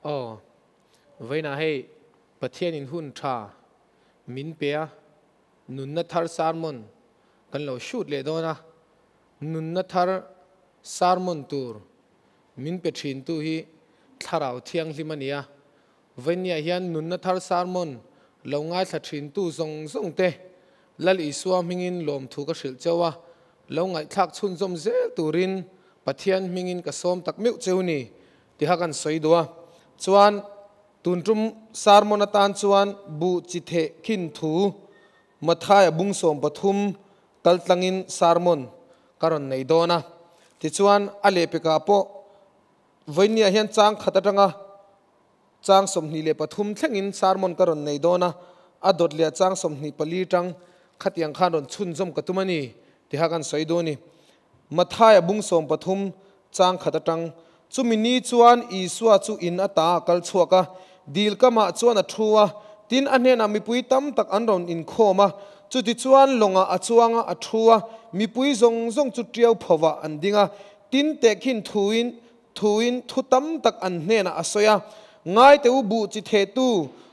Aw, vawiinah hei Pathianin hun tha min pe a, nunna thar sermon kan lo shoot leh dawn a, nunna thar sermon tur min pe thintu hi Thlarau Thianghlim a ni a, vawiinniah hian nunna thar sermon lo ngaithla thintu zawng zawng te Lal Isua hmingin lawmthu ka hrilh cheu a, lo ngaihthlak chhunzawm zel turin Pathian hmingin ka sawm tak meuh cheu ni tiha kan sawi duh a. Chuan tun tum sermon atan chuan buh chi theh khin thu Mathaia bung 13 kal tlangin sermon ka rawn nei dawn a. Tichuan a lehpekah pawh vawinia hian chang khat atanga Chang 23 thlengin sermon ka rawn nei dawn a, a dawt leh chang 24 tang khatiang khan rawn chhunzawm ka tum a ni tiha kan sawi duh a ni. Mathaia bung 13 chang khat atang, Chumi ni chuan Isua chu in ata a kal chhuak a, dil kamah chuan a thu a, tin a hnenah mipui tam tak an rawn inkhawm a, chutichuan lawngah a chuang a, a thu a, mipui zawng zawng chu tiau phovah an ding a, tin tehkhin thuin Thuin thu tam tak an hnenah a sawi a, Ngai teh u, buh chi thehtu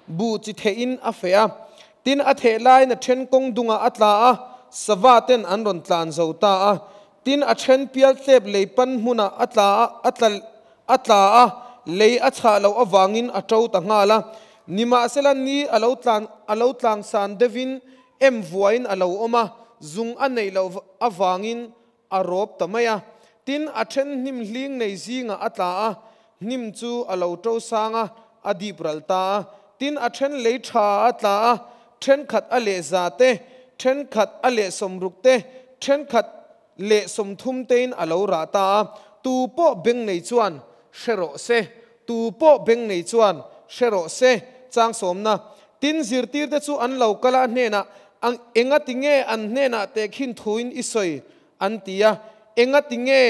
buh chi thehin a feh a, tin a theh laiin a then kawng dungah a tla a, sava ten an rawn tlan zo ta a, tin a then pial tlep lei pan hmunah a tla a, a tla a tla a, lei a chhah loh avangin a to ta nghal a. Nimahsela ni a lo tlan a lo tlangsan deuhin em vuain a lo awm a, zung a neih loh avangin a rawp ta mai a, tin a then hnim hling nei zingah a tla a, hnim chu a lo to sang a, a dip ral ta a, tin a then lei tha a tla a, thenkhat a leh za te, thenkhat a leh 60 te, thenkhat leh 30 tein a lo rah ta a, tu pawh beng nei chuan hre rawh se, tu pawh beng nei chuan hre rawh se, chang sawmna. Tin zirtirte chu an lo kal a hnenah, Ang, enga ti nge an hnenah tehkhin thuin i sawi? an ti a. Enga ti nge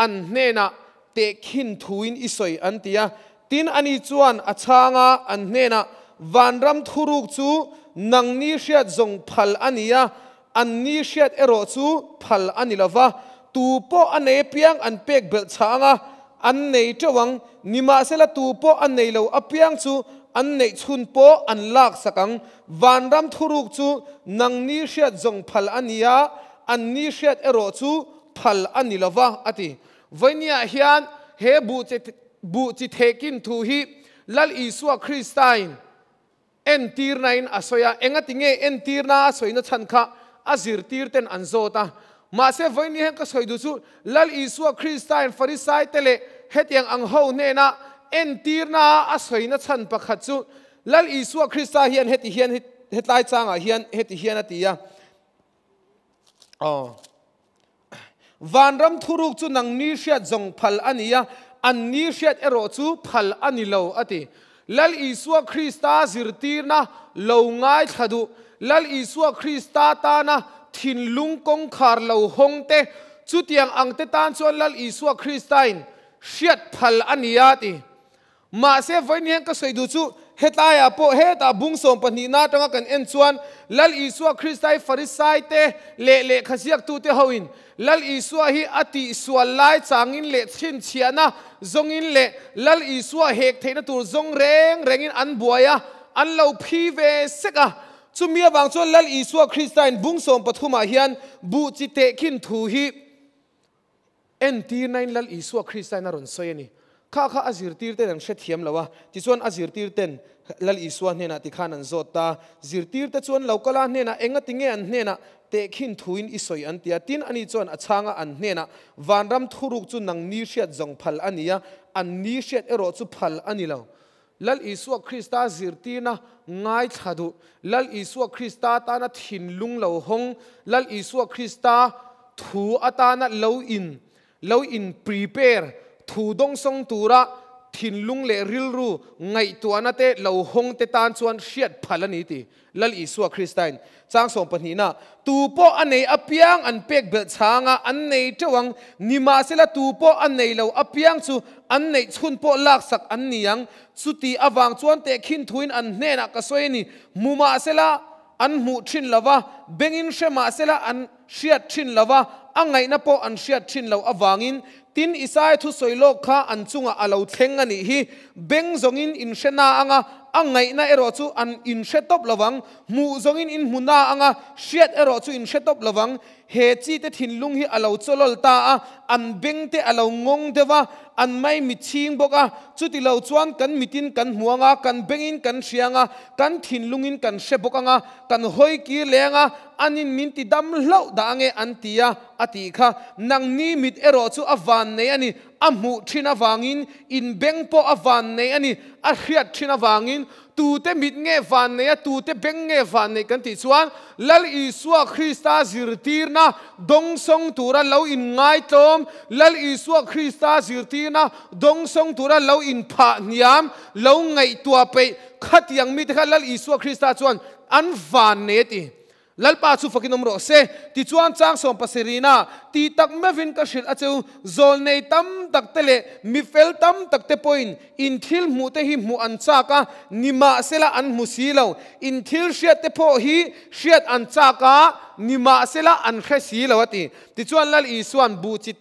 an hnenah tehkhin thuin i sawi? an ti a. Tin ani chuan a chhang a, an hnenah, Vanram thuruk chu nang ni hriat zawng phal a ni a, an ni hriat erawh chu phal a ni lo va. Tu pawh a nei apiang an pek belh chhah ang a, an nei teuh ang, nimahsela tu pawh a nei lo apiang chu an neih chhun pawh an lak sak ang. Vanram thuruk chu nang ni hriat zawng phal a ni a, an ni hriat erawh chu phal a ni lo va, a ti. Vawinia hian he buh chi buh chi thehkin thu hi Lal Isua Kristain entirnain a sawi a, engati nge entirna a sawina chhan kha a zirtirten an zawt a. Mahse vawiin hian ka sawi duh chu Lal Isua Kristain Farisaite leh hetiang ang ho hnena entirna a sawina chhan pakhat chu Lal Isua Krista hian heti hian hetlai changah hian heti hian a ti a, Aw. Vanram thuruk chu nang ni hriat zawng phal a ni a, an ni hriat erawh chu phal a ni lo, a ti. Lal Isua Krista zirtirna lo ngaithla duh, Lal Isua Krista tana thinlung kawngkhar lo hawng te, chutiang ang te tan chuan Lal Isua Kristain hriat phal a ni a, ti. Mahse vawiin hian ka sawi duh chu hetlaiah pawh hetah bung 12 na atanga kan en chuan Lal Isua Krista hi Farisaite leh lehkha ziaktute hoin Lal Isua hi a tihsual lai changin leh chhinchhiahna zawngin leh Lal Isua hek theihna tur zawng reng rengin an buai a, an lo phi ve sek a. Chumi avang chuan Lal Isua Kristain bung 13 ah hian buh chi tehkhin thu hi Entirnain Lal Isua Kristain a rawn sawi a ni. Kha kha a zirtirten an hrethiam lo a, tichuan a zirtirten Lal Isua hnenah tikhan an zawt ta. Zirtirte chuan lo kal a hnenah engati nge an hnenah tehkhin thuin i sawi an ti a. Tin ani chuan a chhang a, an hnenah vanram thuruk chu nang ni hriat zawng phal a ni a, an ni hriat erawh chu phal a ni lo. Lal Isua Krista zirtirna ngaithla duh, Lal Isua Krista tana thinlung lo hawng, Lal Isua Krista thu atana lo in lo in prepare, thu dawngsawng tura thinlung leh rilru ngaihtuahna te lo hawng te tan chuan hriat phal a ni ti Lal Isua Kristain chang 12 na tu pawh a nei apiang an pek belh chhang a, an nei teuh ang, nimahsela tu pawh a nei lo apiang chu an neih chhun pawh laksak an ni ang. Chuti avang chuan tehkhin thuin an hnenah ka sawi a ni, hmu mahsela an hmuh thin lo va, bengin hre mahsela an hriat thin lo va, a ngaihna pawh an hriat thin loh avangin Tin, Isaia thusawi lawk kha an chungah a lo thleng a nih hi. Beng zawngin in hre na anga, a ngaihna erawh chu an in hre tawp lovang. Hmuh zawngin in hmu na anga, hriat erawh chu in hre tawp lovang. He chite thinlung hi a lo chawlawl ta a, an bengte a lo ngawng deuh a, an mai mitchhing bawk a. Chuti lo chuan kan mitin kan hmu anga, kan bengin kan hria anga, kan thinlungin kan hre bawk anga, kan hawi kir leh anga, anin min ti dam hlauh dah ange an ti a, a tih kha. Nangni mit erawh chu a van nei a ni, a hmuh thin avangin, in beng pawh a van nei a ni, a hriat thin avangin. Tute mit nge van nei a, tute beng nge van nei kan tih chuan Lal Isua Krista zirtirna dawngsawng tura lo inngaitlawm, Lal Isua Krista zirtirna dawngsawng tura lo inphah hniam, lo ngaihtuah peih khatiang mite kha Lal Isua Krista chuan an van nei a ti. Lalpa chu fakin awm rawh se. Tichuan chang sawm pasarihna tih tak meuhin ka hrilh a cheu, zawlnei tam tak te leh mi fel tam tak te pawhin in thil hmuh te hi hmuh an chak a, nimahsela an hmu si lo. In thil hriat te pawh hi hriat an chak a, nimahsela an hre si lo a ti. Tichuan Lal Isua'n buh chi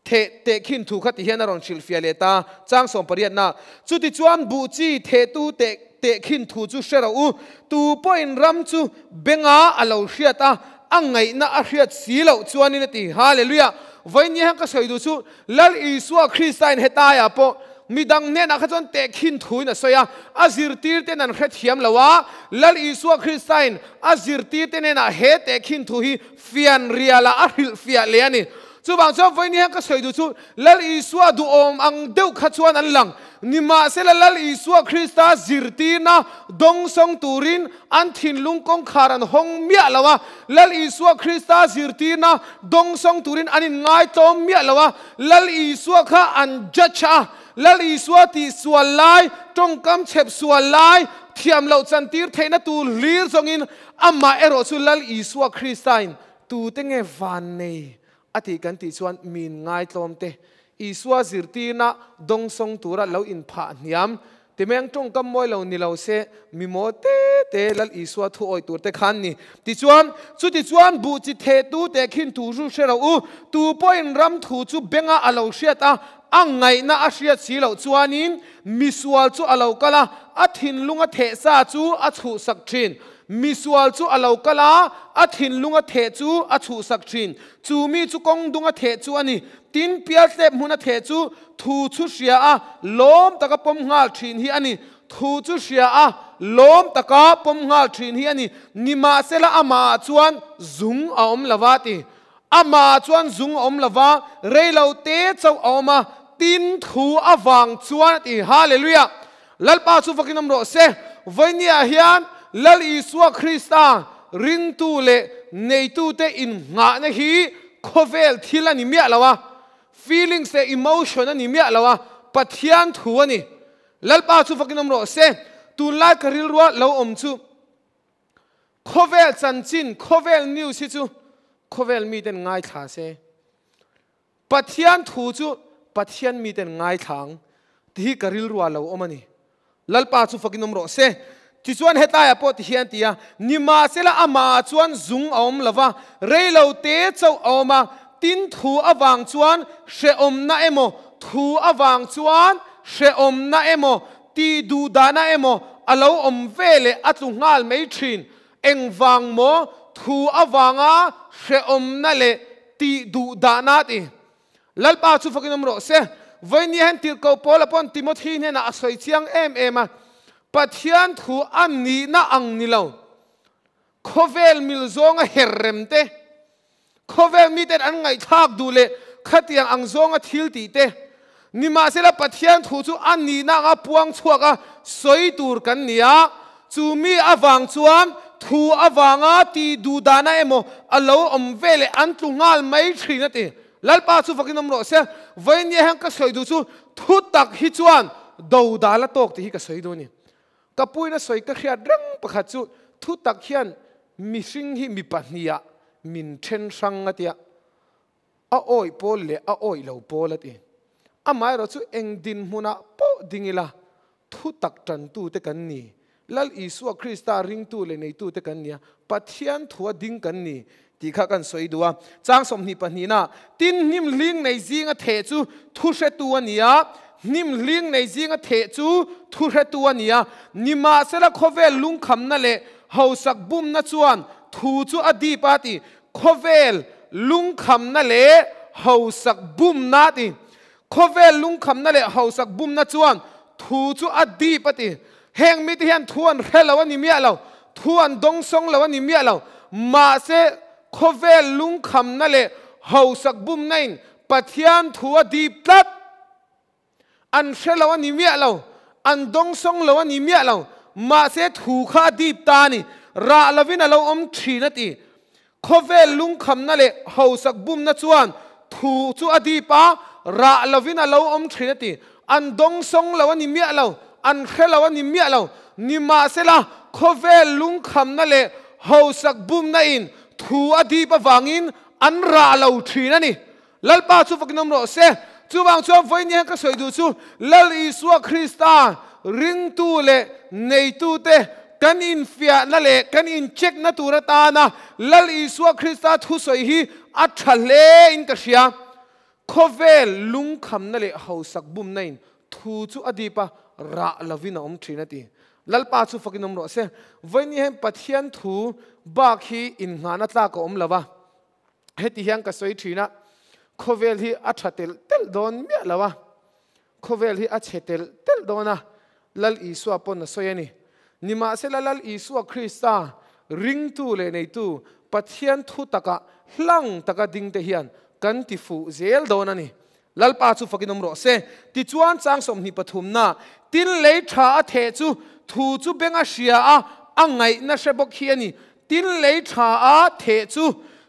theh tehkhin thu kha ti hian a rawn hrilhfiah leh ta, chang 18na. Chutichuan buh chi thehtu teh tehkhin thu chu hre rawh u, tu pawhin ram chu benga a lo hriat a, a ngaihna a hriat si loh chuanin a ti. Hallelujah! Vawiin hian ka sawi duh chu Lal Isua Kristain hetaiah pawh midang hnenah kha chuan tehkhin thuin a sawi a, a zirtirten an hrethiam lo a, Lal Isua Kristain a zirtirte hnenah he tehkhin thu hi fian rialah a hrilhfiah leh a ni. Chuvang chuan vawiin hian ka sawi duh chu Lal Isua duhawm ang deuh kha chuan an lang. Nimahsela Lal Isua Krista zirtirna dawngsawng turin an thinlung kawngkhar an hawng miah lo a, Lal Isua Krista zirtirna dawngsawng turin an inngaitlawm miah lo a, Lal Isua kha an judge a, Lal Isua tih sual lai, tawngkam chhep sual lai, thiam loh chantir theihna tur hlir zawngin amah erawh chu Lal Isua Kristain Tute nge van nei a tih kan tih chuan min ngaitlawm te, Isua zirtirna dawngsawng tura lo inphah hniam, timeng tawngkam mawi lo ni lo se, mi maw te te Lal Isua thu awih tur te khan ni. Tichuan, chutichuan buh chi thehtu teh khin tu zu hre ro u, tu pawhin ram thu chu benga a lo hriat a, a ngaihna a hriat si loh chuanin misual chu a lo kal a, a thinlunga theh sa chu a chhuhsak thin. Misual chu a lo kal a, a thinlunga theh chu a chhuhsak thin. Chu mi chu kawng dunga theh chu a ni. Tin, pialtlep hmuna theh chu thu chu hria a, lawm taka pawm nghal thin hi a ni. Thu chu hria a, lawm taka pawm nghal thin hi a ni. Nimahsela amahah chuan zung a awm lo va ti. Amahah chuan zung a awm lo va, rei lo te chauh a awm a, tin thu avang chuan a ti. Hallelujah! Lalpa chu vakin awm rawh se. Vawinia hian Lal Isua Krista ringtu leh neitute innghahna hi khawvel thil a ni miah lo a, feelings leh emotion a ni miah lo a, Pathian thu a ni. Lalpa chu vakin awm rawh se. Tunlai ka rilrua lo awm chu khawvel chanchin, khawvel news hi chu khawvel miten ngaithla se. Pathian thu chu Pathian miten ngaithla ang tih hi ka rilru ah lo awm a ni. Lalpa chu fakin awm rawh se. Tichuan hetlaiah pawh ti hian ti a, nimahsela amahah chuan zung a awm lo va, rei lo te chauh a awm a, tin thu avang chuan hrehawmna emaw, thu avang chuan hrehawmna emaw, tih duhdahna emaw a lo awm ve leh a tlu nghal mai thin. Engvang maw thu avanga hrehawmna leh tih duh dahna ti? Lalpa chu fakin awm rawh se. Vawinia hian tirhkoh Paula pawn Timothy hnenah a sawi chiang em em a, Pathian thu a nihna ang ni lo, khawvel mil zawnga her rem te, khawvel miten an ngaihthlak duh leh khatiang ang zawnga thil tih te, nimahsela Pathian thu chu a nihna anga puang chhuak a sawi tur kan ni a, chu mi avang chuan thu avanga tih duh dahna emaw a lo awm ve leh an tlu nghal mai thin a ti. Lalpa chu vakin awm rawh se. Vawinia hian ka sawi duh chu thu tak hi chuan do dal a tawk tih hi ka sawi duh a ni. Ka puina sawi ka hriat reng pakhat chu thu tak hian mihring hi mi pahniha min then hrang a tia, a awih pawl leh a awih lo pawl a ti. Amaherawh chu eng dinhmunah pawh ding ila thu tak tantute kan ni. Lal Isua Krista ringtu leh neitute kan ni a, Pathian thua ding kan ni. Tih kha kan sawi duh a. Chang 22 na, tin hnim hling nei zinga theh chu thu hretu a ni a, hnim hling nei zinga theh chu thu hretu a ni a, nimahsela khawvel lungkhamna leh hausak bumna chuan thu chu a dip a ti. Khawvel lungkhamna leh hausak bumna ti. Khawvel lungkhamna leh hausak bumna chuan thu chu a dip a ti. Heng mite hian thu an hre lo a ni miah lo, thu an dawngsawng lo a ni miah lo, mahse khawvel lungkhamna leh hausak bumna in Pathian thu a dip tlat. An hre lo a ni miah lo, an dawngsawng lo a ni miah lo, mahse thu kha a dip ta a ni, rah lovin a lo awm thin a ti. Khawvel lungkhamna leh hausak bumna chuan thu chu a dip a, rah lovin a lo awm thin a ti. An dawngsawng lo a ni miah lo, an hre lo a ni miah lo. Nimahsela, khawvel lungkhamna leh hausak bumna in thu a dip avangin an rah lo thin a ni. Lalpa chu fakin awm rawh se. Chuvang chuan vawiin hian ka sawi duh chu Lal Isua Krista ringtu leh neitute kan infiahna leh kan incheckna tur atana Lal Isua Krista thusawi hi a tha hle in ka hria. Khawvel lungkhamna leh hausak bumna in thu chu a dip a, rah lovin a awm thin a ti. Lalpa chu fakin awm rawh se. Vawiin hian Pathian thu bak hi innghahna tlak a awm lo va. Heti hian ka sawi thin a, khawvel hi a tha telh telh dawn miah lo a, khawvel hi a chhe telh telh dawn a, Lal Isua pawn a sawi a ni. Nimahsela Lal Isua Krista ringtu leh neitu Pathian thu taka hlang taka dingte hian kan ti fuh zel dawn a ni. Lalpa chu fakin awm rawh se. Tichuan chang 23 na, tin lei tha a theh chu thu chu beng a hria a, a ngaihna hre bawk hi a ni. Tin lei tha a theh chu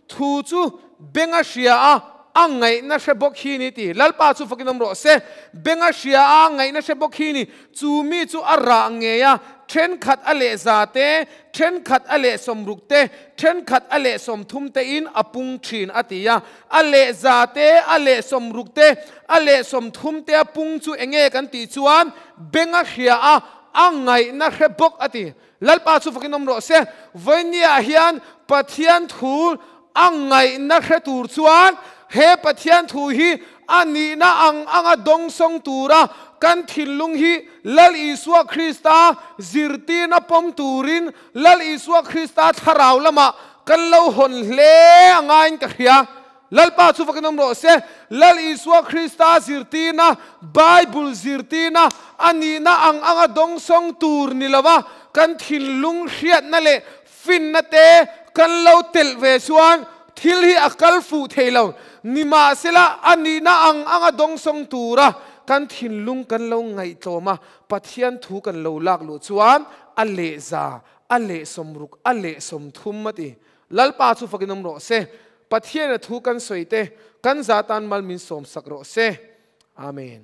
thu chu beng a hria a, a ngaihna hre bawk hi ni ti. Lalpa chu fakin awm rawh se. Beng a hria a, a ngaihna hre bawk hi ni. Chu mi chu a rah ngei a, thenkhat a leh za te, thenkhat a leh 60 te, thenkhat a leh 30 te in a pung thin a ti a. A leh za te, a leh 60 te, a leh 30 te a pung chu enge kan tih chuan beng a hria a, a ngaihna hre bawk a ti. Lalpa chu fakin awm rawh se. Vawinia hian Pathian thu a ngaihna hre tur chuan he Pathian thu hi a nihna ang anga dawngsawng tura kan thinlung hi Lal Isua Krista zirtirna pawm turin Lal Isua Krista thlarau lamah kan lo hawn hle a ngaiin ka hria. Lalpa chu fakin awm rawh se. Lal Isua Krista zirtirna, Bible zirtirna a nihna ang anga dawngsawng tur ni lova kan thinlung hriatna leh finna te kan lo telh ve chuan thil hi a kal fuh thei lo. Nimahsela a nihna ang anga dawngsawng tura kan thinlung kan lo ngaihtlawm a, Pathian thu kan lo lak luh chuan a leh za, a leh 60, a leh 30 a ti. Lalpa chu fakin awm rawh se. Pathian a thu kan sawi te kan za tan mal min sawm sak rawh se. Amen.